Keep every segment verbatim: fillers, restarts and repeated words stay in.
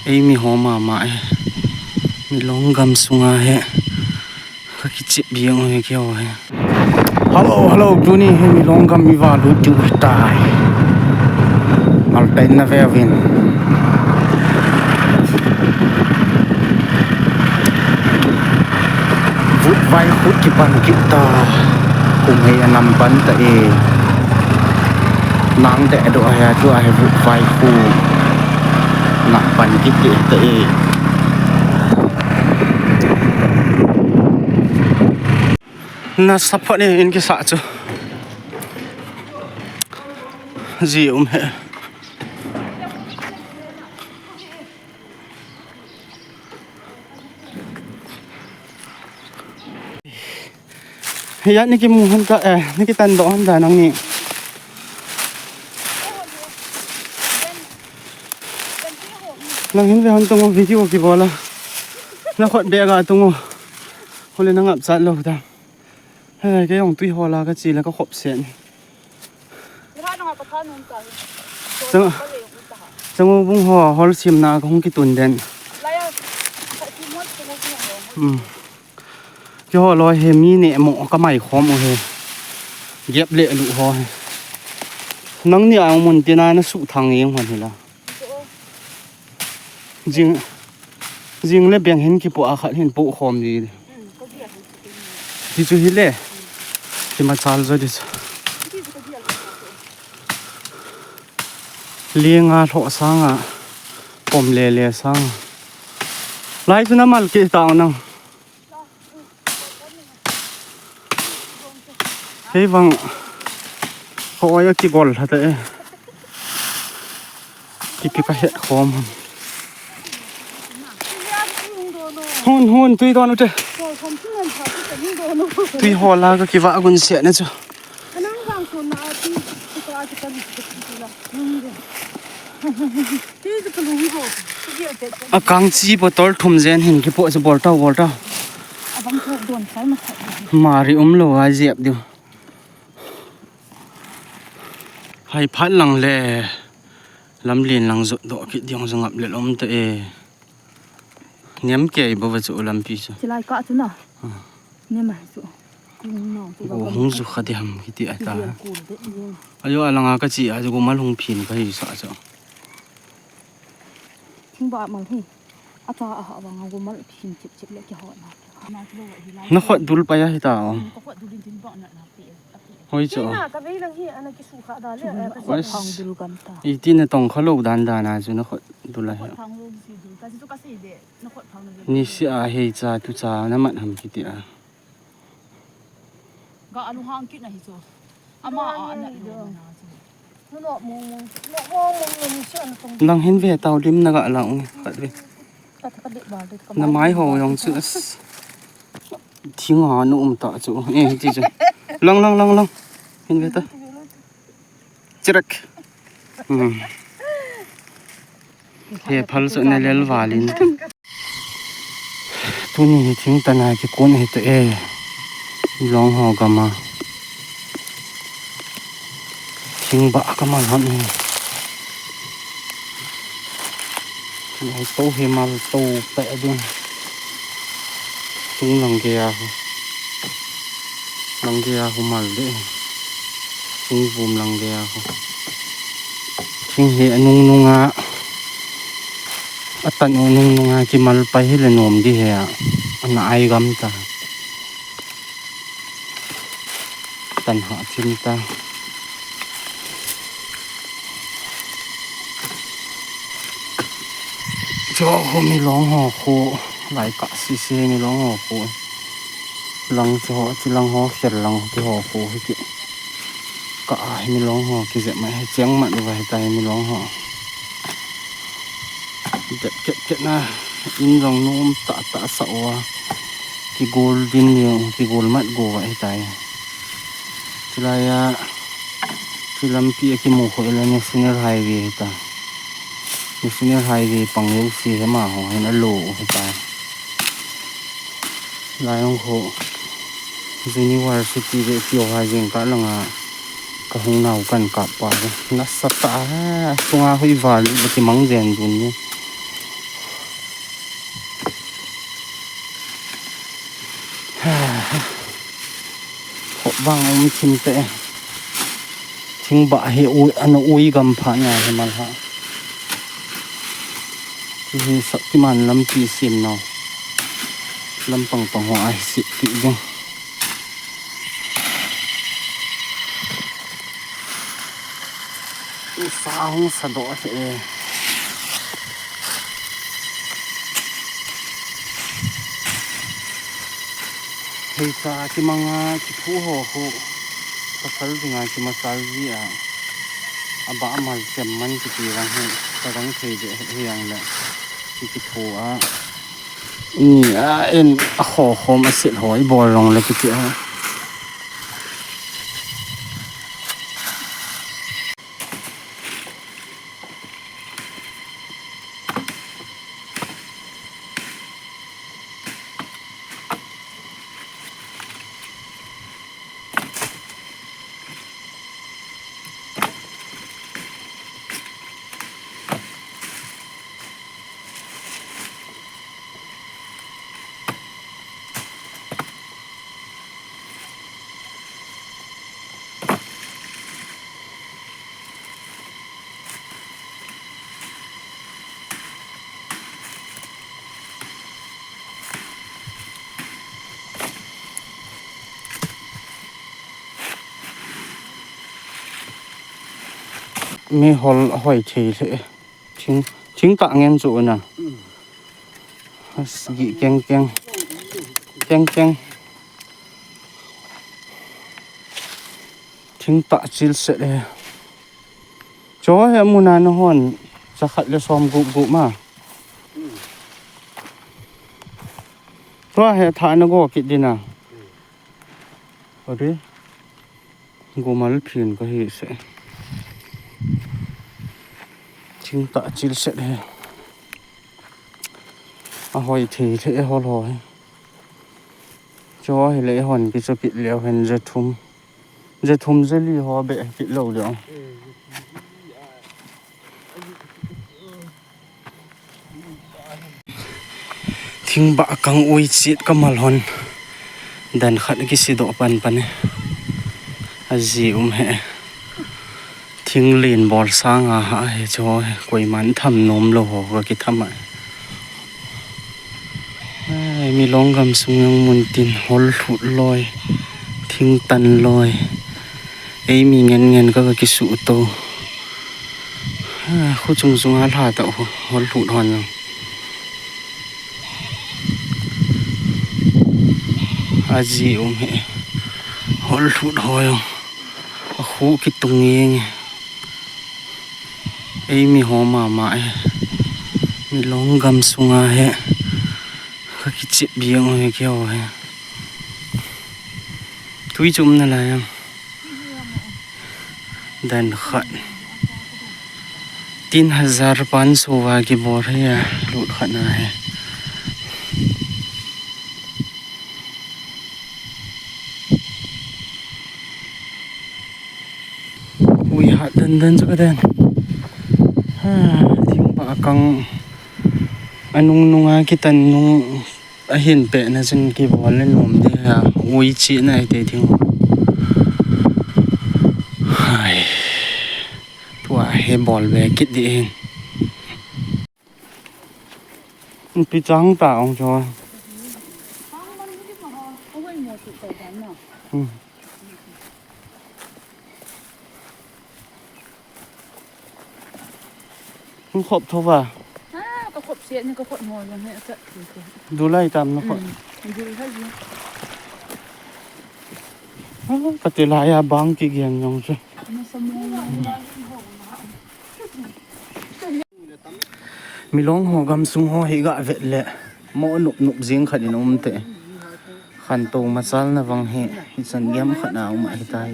Ei mi ho mama e. Milong gam sunga hi. Ka kichep jeng u hi keiho hi. Hello, hello, tuni hi Milong gam i va lut diu tai. Altai na ve vin. Vut vai khut kipan kit ta. Kum hei anam pan ta e. Nang de do a hia tu a he vut vai khu. Na pan kit kit ta e. Na support ni in kisa chu. Ji um he. Hiya, niki mu hon ka, eh, niki tan do hon da nang ni. Nang hin ve hon tung video ki bola. Na khot be ga tung. Hole na ngap chat lo ta. He, kei jong tui hola ka chi la ka khop se ni. Chang, Changobung ho hol sim na ka hung kitun den. Hmm. Keiho loi hi mi neh mo ka mai khom u hi. Gep le lu ho hi. Nang ni a mun tina na su thang jeng hon hi la. Jing, jing le beng hin kipo a khat hin po khom di. Ti chu hi le. Ki ma chal jo di chu. Lenga lhoh sanga. Pom le le sanga. Lai chu na mal ke ta nang. Hei vang. Ho ya ki gol ha te. Kipi ka het khom. Hon, hon, tui don u te. Tui hola ka kiva gun se na chu. A kang chi bottle thum jen hin kipo chu bol tau, bol tau. Mari um lo a jep diu. Hai phat lang le lamlen lang jot doh kit ding jong ngap le lom ta e. Niam kei bou va chu lampi chu. Chilai ka chu na. Ah. Niam a chu. Kung no chu. Go hung ju kha di ham kiti a ta. Kul de ni. Ajo alanga ka chi a chu go mal hung phin ka hi sa chu. Thing ba mal hi. Ata a ha vang go mal phin chip chip le ki ho na. Na khot dul pa ya hi ta o. Ka khot dul din din ba na na pi. Hoi chu. Kei na ka vei lang hi ana kisu kha da le, eh, ka Wes. Khang dul gam ta. Iti na tong kha lo dan dan a chu na khot dul a hi. Khot thang lo si dul. Ka si chu ka si de, na khot thang lo. Ni si a hei cha tu cha na mat ham kiti a. Ga alu hang kit na hi chu. Ama a na lo na chu. Nang hin ve tau lim na ga la ung khat ve. Na mai ho jong chu as. Thing a nu um ta chu. Eh, ti chu. Lang, lang, lang, lang. Hin ve ta. Chirek. Hmm. He phal chu na lel valin. Tuni hi thing tana kikon hi ta e. Long ho gama. Thing ba ka mal hon hi. Ai to hi mal to pe ding. Thing lang ke a ho. Lang ke a ho mal de. Thing vum lang ke a ho. Thing hi anung nung a. Atan u nung nung a kimal pai hi le nom di he a. Ana ai gam ta. Tan ha chin ta. Cho ho mi long ho khu lai ka si si mi long ho khu. Lang cho ho chi lang ho khel lang ho ki ho khu hi ki. Ka a hi mi long ho ki jep mai he cheng mat u va he ta hi mi long ho. Ket, ket, ket na, in jong nom ta, ta sa o a. Ki gol din ni, ki gol mat go va hi ta hi. Chulai a, chu lampi a ki mu ho le National Highway hi ta. National Highway pang lo si he ma ho, hin a lo hi ta. Lai ong ho. University ve kio ha jeng ka langa ka hung nau kan kap pa ve. Nasa ta ha, tunga hui val ba ki mang jen dun ni. Vang um thim te. Thingbah hi ui, ana ui gam pha nia hi mal ha. Hi hi Shaktiman lampi sim nau. Lampang pang ho a hi sip ti ding. Sa hung sa doh e. Hei cha kimanga kithu ho khu. Pasal dinga kimachal ji a. Aba amal chem man kiti vang hi. Ka vang thei de hi ang le. Ki kithu a. Ni a en a kho khom a sit ho i bol rong le kiti a. Mi hol hoi thei le. Thing, thing ta ngen chu na. As gi keng keng. Keng keng. Thing ta chil se le. Cho he muna na hon. Cha khat le som gup gup ma. Tua he tha na go kit dina. Ori. Gumal phin ka hi se. Thing ta chil se he. A hoi thei le e hol ho he. Cho hi le hon ki cho kit leo hen je thum. Je thum je li ho be kit lo leo. Thingbah kang ui chit ka mal hon. Dan khat ki si doh pan pan e. A ji um he. Thing lin bol sang a ha he cho he. Koi man tham nom lo ho ka ki tham a. Ai, mi long gam sung jong mun tin hol hlut loi. Thing tan loi. Ei mi ngen ngen ka ka ki su to. Ah, khu chung chung a lha ta ho, hol hlut hon jong. A ji um he. Hol hlut ho jong. A khu ki tung jeng e. Ei mi ho mama e. Mi long gam sunga he. Ka ki chip bi jeng he ki ho he. Tui chum na la jang. Dan khat. Tin hazar pan so va ki bor he a lut khat na he. Ui hat dan dan chu ka dan. Ha, thing pa kang. Anung nunga ki tan nung. Ahin pehna chun kibol le nom ding a, ui chihna ite ding. Hai. Tua hi bol ve kit ding hin. Pi chang ta ong cho. Hmm. Hung khop tho va. Ha, ka khop siat ni ka khop mo jong he a chat ti ti. Du lai tam na khop. Hmm, du lai ji. Ha, ka ti lai a bang ki gen jong chu. Na sa mo. Milong ho gamsung ho hi ga vet le mo nup nup jing khat in um te. Khantou machal na vang hi, hichan giam khat na um ahi tai.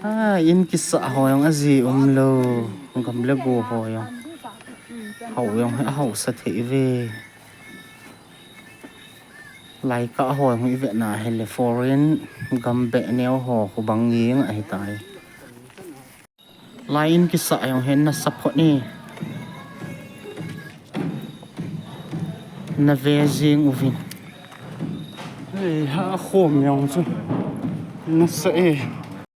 Ha, in kisa ho jong aji um lou, gam le go ho jong. Hau jong hi ahausa thei ve. Lai ka ho jong i vet na hi le foreign gam be neo ho khu bang jing ahi tai. Lai in kisa jong hin na support ni. Na ve jing uvin. Hei, ha khom jong chu. Nasa e.